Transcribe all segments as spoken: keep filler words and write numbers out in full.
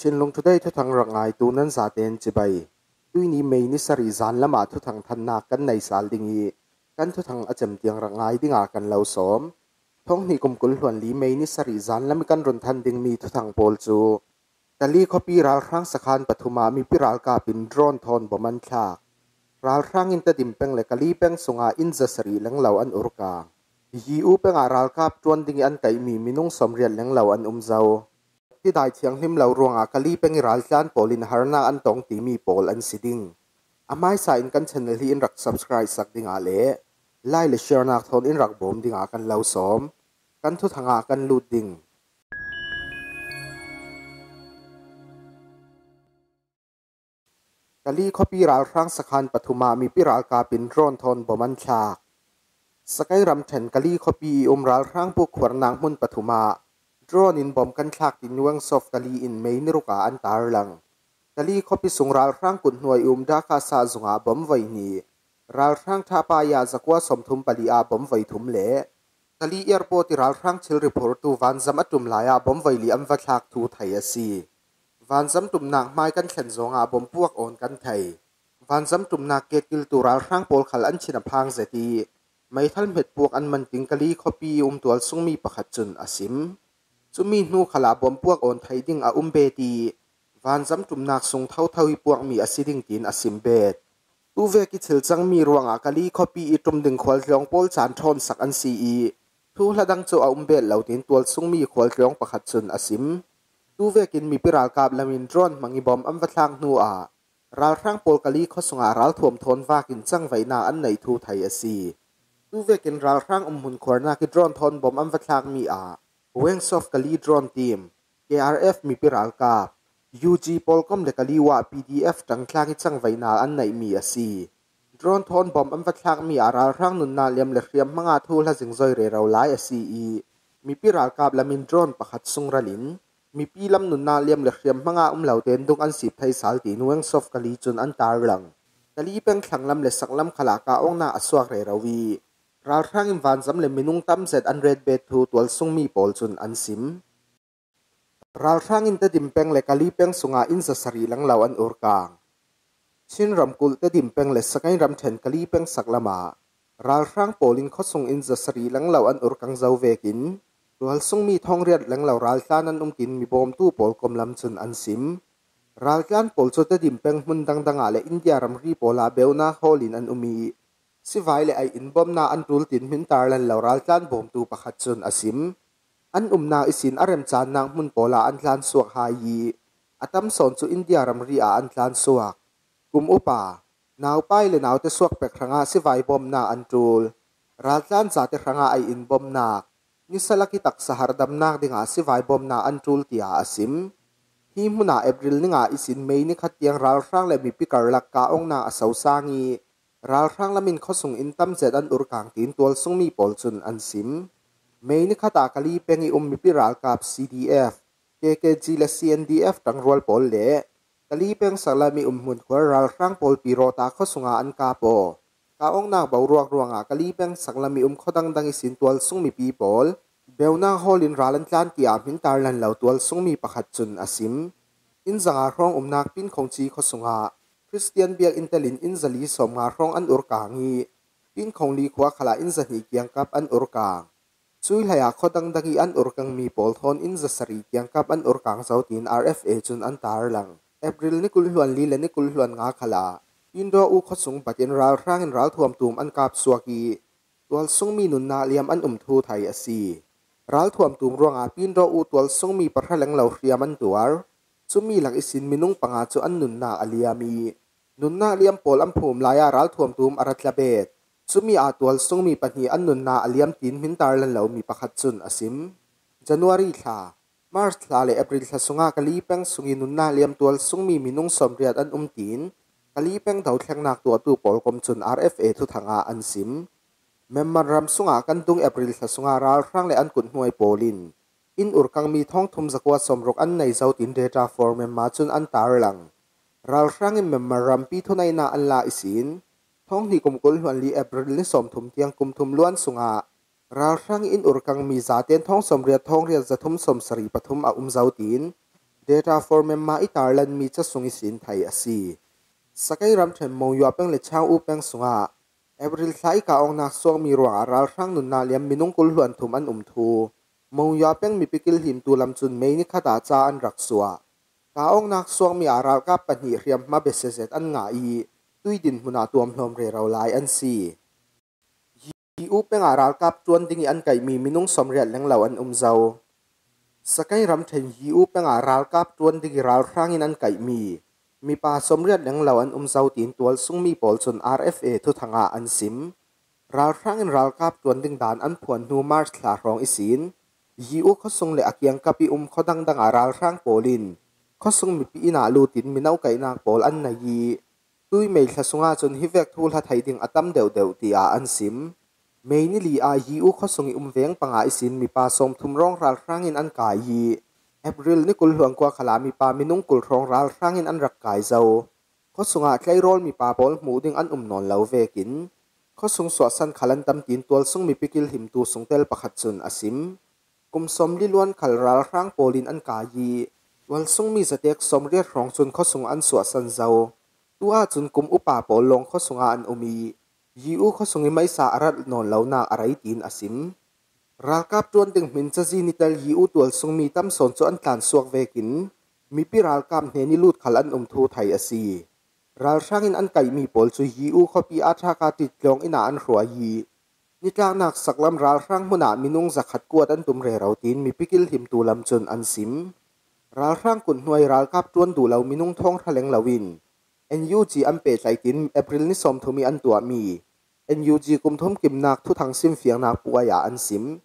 Chinlung Today thuthang rak ngaitu nan zaten cibai. Tuini May ni sarih zan lama thuthang thannak kan nei sal ding i, kan thuthang a cem tiang rak ngai dinga kan lo sawm. Thawng hnih kum kul hluan li May ni sarih zan lam i kan run than dingmi thuthang pawl cu, Kali khuapi ralhrang sakhan pathum ah mipi ralkap in drone thawn bom an thlak. Ralhrang in Tedim peng le Kali peng sungah inn za sarih lenglo an ur kang. Yiu peng ah ralkap ṭuan ding i an kaihmi minung sawmriat lenglo an um zo. Tidai thianghlim lo ruangah Kali peng i raltlan pawl in harnak an tong timi pawl an si ding. A hmaisa in kan channel hi in rak subscribe sak dingah le like le share nak thawn in rak bawm dingah kan lo sawm. Kan thuthang ah kan lut ding. Kali khuapi ralhrang sakhan pathum ah mipi ralkap in drone thawn bom an thlak. Sakai ramṭhen Kali khuapi i um ralhrang puk khuarnak hmun pathum ah drone in bom kan thlak, tin Wings of Kali in May ni ruk ah an tarlang. Kali khuapi sung ralhrang kut hnuai i um Dakasa zungah bom voi hnih, ralhrang ṭhapa i ah zakua sawmthum pali ah bom voi thum le Kali airport i ralhrang thilri phurtu vanzam a ṭum lai ah bom voi li an va thlak thu thei a si. Vanzam ṭumnak hmai kan thlen zawngah bom puak awn kan thei. Vanzam ṭumnak ketkiltu ralhrang pawl khal an chin a phang zet i, meithal hmet puak an man ting Kali khuapi i um tualsungmi pakhat cun a sim. Cumi hnu khalah bom puak awn theih ding a um bet i, vanzam ṭumnak sung thotho i puakmi a si ding, tiin a sim bet. Tuvek i thil cangmi ruangah Kali khuapi i ṭum ding khualtlawng pawl caan ṭhawnsak an si i, thuhla dang cu a um bet lo, tiin tualsungmi khualtlawng pakhat cun a sim. Tuvekin mipi ralkap lam in drone hmang i bom an va thlak hnu ah, ralhrang pawl Kali khuasung ah ralthuam thawn vak in cangvaihnak an neih thu thei a si. Tuvekin ralhrang umhmun khuarnak i drone thawn bom an va thlakmi ah Wings of Kali drone team, K R F mipi ralkap, U G pawlkom le Kali wah P D F ṭangtlang i cangvaihnak an neihmi a si. Drone thawn bom an va thlakmi ah ralhrang nunnak liam le hriamhmang ah thuhla zingzoi rero lai a si i, mipi ralkap lam in drone pakhat sung ral in mipi lam nunnak liam le hriamhmang ah um lo tein dung an sip thei sal, tiin Wings of Kali cun an tarlang. Kali peng thlanglam le saklam khalah kah awknak a suak rero i, ralhrang in vanzam le minung tam zet an ret bet thu tualsungmi pawl cun an sim. Ralhrang in Tedim peng le Kali peng sungah inn za sarih lenglo an ur kang. Chin ramkulh Tedim peng le Sagaing ramṭhen Kali peng saklam ah ralhrang pawl in khuasung inn za sarih lenglo an ur kang zo vekin, tualsungmi thawngriat lenglo raltlan an um, tin mi bawmtu pawlkom lam cun an sim. Raltlan pawl cu Tedim peng hmun dangdang ah le India ramri pawl ah beunak hawl in an um i, sivai le ai-in bomnak an ṭul, tin hmin tarlan lo raltlan bawmtu pakhat cun a sim. An umnak ihsin a remcannak hmun pawl ah an tlansuak hai i, a tam sawn cu India ramri ah an tlansuak. Kum upa, naupai le naute suak pek hrangah sivai bawmnak an ṭul. Raltlan zate hrangah ai-in bomnak, nisa lak i taksa hardamnak dingah sivai bawmnak an ṭul, tiah a sim. Hi hmunah April ni nga ihsin May ni khat tiang ralhrang le mipi karlak kah awknak a sosang i, ralhrang lam in khuasung inn tam zet an ur kang, tin tualsungmi pawl cun an sim. May ni khat ah Kali peng i um mipi ralkap C D F, K K G le C N D F ṭangrual pawl le Kali peng saklam i um hmunkhuar ralhrang pawl Pirota khuasung ah an kap aw. Kah awknak boruak ruangah Kali peng saklam i um khuadangdang ihsin tualsung mipi pawl beunak hawl in ral an tlan, tiah hmin tarlan lo tualsungmi pakhat cun a sim. Inn za nga hrawng umnak Pinkhongci khuasung ah Khristian biakinn tel in inn za li sawm nga hrawng an ur kang i, Pinkhong li khua khalah inn za hnih kiangkap an ur kang. Cui hlei ah khuadangdang i an ur kangmi pawl thawn inn za sarih kiangkap an ur kang zo, tiin R F A cun an tarlang. April ni kul hluan li le ni kul hluan nga khalah Pindaw U khuasung bat in ralhrang in ralthuam tum an kap suak i, tualsungmi nunnak liam an um thu thei a si. Ralthuam tum ruangah Pindaw U tualsungmi pahra lenglo hriam an tuar. Cumi lak ihsin minung panga cu an nunnak a liam i, nunnak liam pawl an phum lai ah ralthuam tum a ra tla bet. Cumi ah tualsungmi pahnih an nunnak a liam, tin hmin tarlan lo mi pakhat cun a sim. January thla, March thla le April thla sungah Kali peng sung i nunnak liam tualsungmi minung sawmriat an um, tin Kali peng dothlengnak tuahtu pawlkom cun R F A thuthang ah an sim. Myanmar ram sungah kan dung April thla sungah ralhrang le an kut hnuai pawl in inn ur kangmi thawngthum zakua sawmruk an nei zo, tin Data for Myanmar cun an tarlang. Ralhrang in Myanmar rampi thuneihnak an la ihsin, thawng hnih kum kul hluan li April ni sawmthum tiang kum thum luan sungah ralhrang inn ur kangmi zaten thawng sawmriat thawngriat zathum sawmsarih pathum a um zo, tin Data for Myanmar i tarlan mi chasung i sin thei a si. Sagaing ramṭhen Monywa peng le Chang U peng sungah April thla i kah awknak suakmi ruangah ralhrang nunnak liam minung kul hluan thum an um thu Monywa peng mipi kilhimtu lam cun May ni khatah ca an rak suah. Kah awknak suakmi ah ralkap pahnih hriamhma besia zet an ngah i tuidin hmunah tuamhlawm rero lai an si. Yi U pengah ralkap ṭuan ding i an kaihmi minung sawmriat lenglo an um zo. Sagaing ramṭhen Yi U pengah ralkap ṭuan ding i ralhrang in an kaihmi mipa sawmriat lenglo an um zo, tiin tualsungmi pawl cun R F A thuthang ah an sim. Ralhrang in ralkap ṭuan ding dan an phuan hnu March thla hrawng ihsin Yi U khuasung le a kiangkap i um khua dangdang ah ralhrang pawl in khuasung mipi inn ah lut in mino kaihnak pawl an nei i, tui May thla sungah cun hi vek thuhla thei ding a tam deuhdeuh, tiah an sim. May ni li ah Yi U khuasung i um veng panga ihsin mipa sawmthum rawng ralhrang in an kai i, April ni kul hluan kua khalah mipa minung kul hrawng ralhrang in an rak kai zo. Khuasungah tleirawl mipa pawl hmuh ding an um nawn lo vekin khuasung suahsan khal an tam, tiin tualsung mipi kilhimtu sungtel pakhat cun a sim. Kum sawmli luan khal ralhrang pawl in an kai i, tualsungmi zatek sawmriat hrawng cun khuasung an suahsan zo. Tu ahcun kum upa pawl lawng khuasungah an um i, Yi U khuasung i meisa a rat nawn lonak a rei, tiin a sim. Ralkap ṭuan ding hmin cazi ni tel Yi U tualsungmi tam sawn cu an tlansuak vekin mipi ralkap hnen i lut khal an um thu thei a si. Ralhrang in an kaihmi pawl cu Yi U khuapi ah ṭhaka ṭitlawng inn ah an hruai i, nitlaknak saklam ralhrang hmun ah minung zakhat kuat an tum rero, tiin mipi kilhimtu lam cun an sim. Ralhrang kut hnuai ralkap ṭuan duh lo minung thawng hra lenglo in N U G an pehtlaih, tiin April ni sawmthum i an tuahmi N U G kum thum kimnak thuthang simfiangnak puai ah an sim.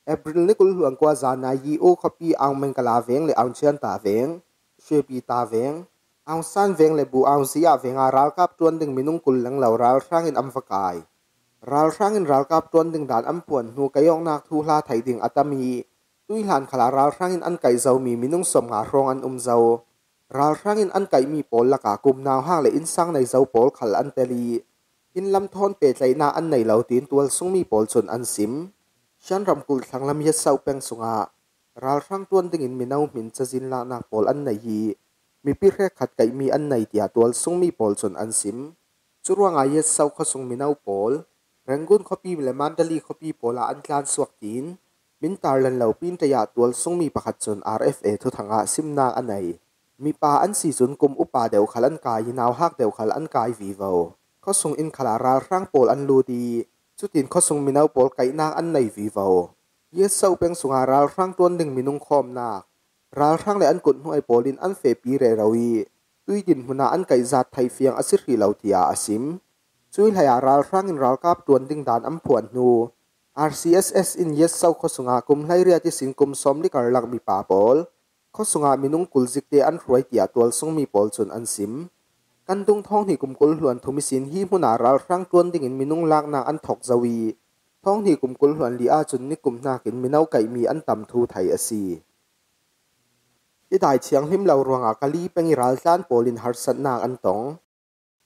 April ni kul hluan kua zan ah Yi U khuapi Aung Mengkala veng le Aung Chianta veng, Shwepi Ta veng, Aung San veng le Bu Aung Zia veng ah ralkap ṭuan ding minung kul lenglo ralhrang in an va kai. Ralhrang in ralkap ṭuan ding dan an phuan hnu kaihawknak thuhla thei ding a tam i, tuihlan khal ah ralhrang in an kaih zomi minung sawmnga hrawng an um zo. Ralhrang in an kaihmi pawl lakah kum nauhak le innsang nei zo pawl khal an tel i, inn lam thawn pehtlaihnak an nei lo, tiin tualsungmi pawl cun an sim. Shan ramkulh thlanglam Yatso peng sungah ralhrang ṭuan dingin mino hmin cazin laknak pawl an nei i, mipi hrekkhat kaihmi an nei, tiah tualsungmi pawl cun an sim. Curuangah Yatso khuasung mino pawl Rangoon khuapi le Mandalay khuapi pawl ah an tlansuak, tiin min tarlan lo Pintei ah tualsungmi pakhat cun R F A thuthang ah simnak a nei. Mipa an si cun kum upa deuh khal an kai i, nauhak deuh khal an kai vivo. Khuasung inn khal ah ralhrang pawl an lut i, cutin khuasung mino pawl kaihnak an nei vivo. Yatso peng sungah ralhrang ṭuan ding minung khawmnak, ralhrang le an kut hnuai pawl in an fehpi rero i, tuidin hmun ah an kaihzat theih fiang a si hrih lo, tiah a sim. Cuih hlei ah ralhrang in ralkap ṭuan ding dan an phuan hnu R C S S in Yatso khuasungah kum hleiriat ihsin kum sawmli karlak mipa pawl khuasungah minung kul zikte an hruai, tiah tualsungmi pawl cun an sim. Kan dung thawng hnih kum kul hluan thum ihsin hi hmun ah ralhrang ṭuan dingin minung laknak an thawk zo i, thawng hnih kum kul hluan li ahcun nikum hnakin mino kaihmi an tam thu thei a si. Tidai thianghlim lo ruangah Kali peng i raltlan pawl in harsatnak an tong.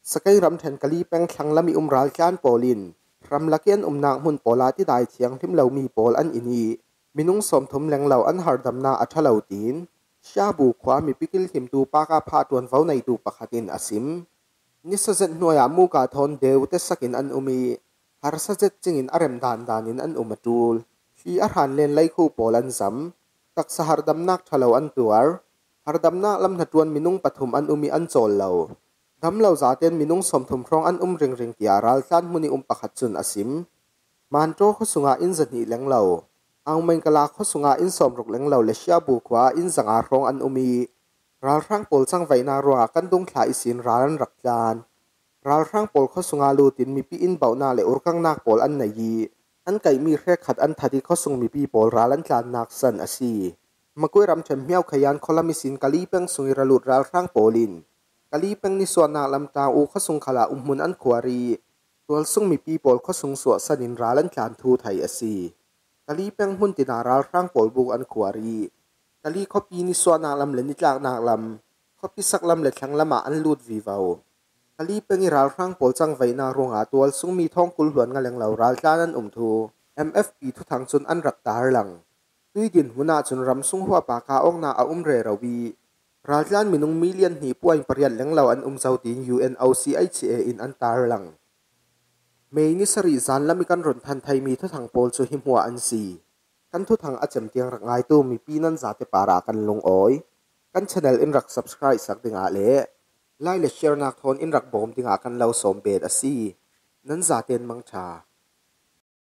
Sagaing ramṭhen Kali peng thlanglam i um raltlan pawl in ramlak i an umnak hmun pawl ah tidai thianghlim lomi pawl an in i, minung sawmthum lenglo an hardamnak a ṭha lo, tiin Shabu khua mipi kilhimtu pakah phahṭuan vo neitu pakhat in a sim. Nisa zet hnuai ah muka thawn deu tesak in an um i, harsa zet cingin a rem dandan in an um a ṭul. Hli a hran len leikhu pawl an zam. Taksa hardamnak ṭha lo an tuar. Hardamnak lam hnaṭuan minung pathum an um i, an cawl lo. Dam lo zaten minung sawmthum hrawng an um ringring, tiah raltlan hmun i um pakhat cun a sim. Mantaw khuasungah inn zahnih lenglo, Aung Mengkala khuasungah inn sawmruk lenglo le Shabu khua ah inn zanga hrawng an um i, ralhrang pawl cangvaihnak ruangah kan dung thla ihsin ral an rak tlan. Ralhrang pawl khuasungah lutin mipi inn bauhnak le urkangnak pawl an nei i, an kaihmi hrekkhat an that i, khuasung mipi pawl ral an tlannak san a si. Makui ramṭhen Hmiau Khayan khualam ihsin Kali peng sung i ra lut ralhrang pawl in Kali peng nisuahnak lam Tang U khuasung khal ah umhmun an khuar i, tualsung mipi pawl khuasung suahsan in ral an tlan thu thei a si. Kali peng hmun tin ah ralhrang pawl buk an khuar i, Kali khuapi nisuahnak lam le nitlaknak lam, khuapi saklam le thlanglam ah an lut vivo. Kali peng i ralhrang pawl cangvaihnak ruangah tualsungmi thawng kul hluan nga lenglo raltlan an um thu M F P thuthang cun an rak tarlang. Tuidin hmun ahcun ramsung huapa kah awknak a um rero i, Raltlan minung million hnih puai pariat lenglo an um zo tiin U N O C H A in an tarlang. May ni sarih zanlam i kan run than thei mi thuthang pawl cu hi hmuah an si. Kan thuthang a cem tiang rak ngaitu mipi nan zate parah kan lungawi. Kan channel in rak subscribe sak dingah le like le share nak thawn in rak bawm dingah kan lo sawm bet a si. Nan zaten mangṭha.